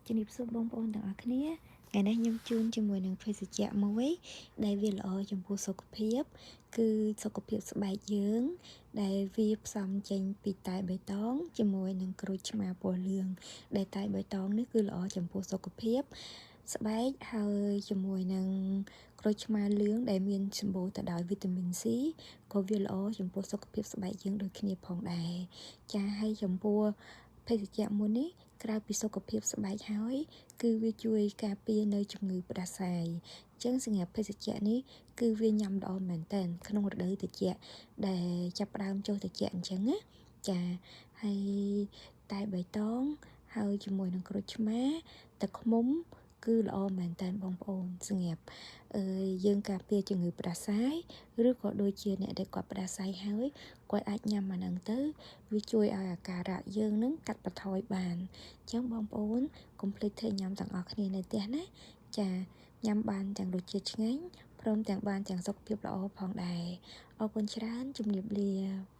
ជំរាបសួរបងប្អូនទាំងអស់គ្នាថ្ងៃនេះខ្ញុំជូនជាមួយនឹងភេសជ្ជៈមួយដែលវាល្អចំពោះសុខភាព គឺសុខភាពស្បែកយើង ដែលវាផ្សំចេញពីតែបៃតងជាមួយនឹងក្រូចឆ្មាពណ៌លឿងដែលតែបៃតងនេះគឺល្អចំពោះសុខភាពស្បែកហើយជាមួយនឹងក្រូចឆ្មាលឿងដែលមានសម្បូរទៅដោយវីតាមីន C ក៏វាល្អចំពោះសុខភាពស្បែកយើងដូចគ្នាផងដែរចាហើយចំពោះភេសជ្ជៈមួយនេះក្រៅពីសុខភាពស្បែកហើយ គឺវាជួយការពារនៅជំងឺផ្ដាសាយអញ្ចឹងសម្រាប់ភេសជ្ជៈនេះគឺវាញ៉ាំល្អមែនតើក្នុងរដូវត្រជាក់ដែលចាប់ផ្ដើមចុះត្រជាក់អញ្ចឹងណាចាហើយតែបៃតងហើយជាមួយនឹងក្រូចឆ្មាទឹកឃ្មុំគឺល្អមែនតើបងប្អូនសម្រាប់អឺយើងការពារជំងឺផ្ដាសាយឬក៏ដូចជាអ្នកដែលគាត់ផ្ដាសាយហើយគាត់អាចញ៉ាំអាហ្នឹងទៅវាជួយឲ្យអាការៈយើងនឹងកាត់បន្ថយបានអញ្ចឹងបងប្អូនកុំភ្លេចធ្វើញ៉ាំទាំងអស់គ្នានៅផ្ទះណាចាញ៉ាំបានទាំងរសជាតិឆ្ងាញ់ព្រមទាំងបានទាំងសុខភាពល្អផងដែរអរគុណច្រើនជំរាបលា។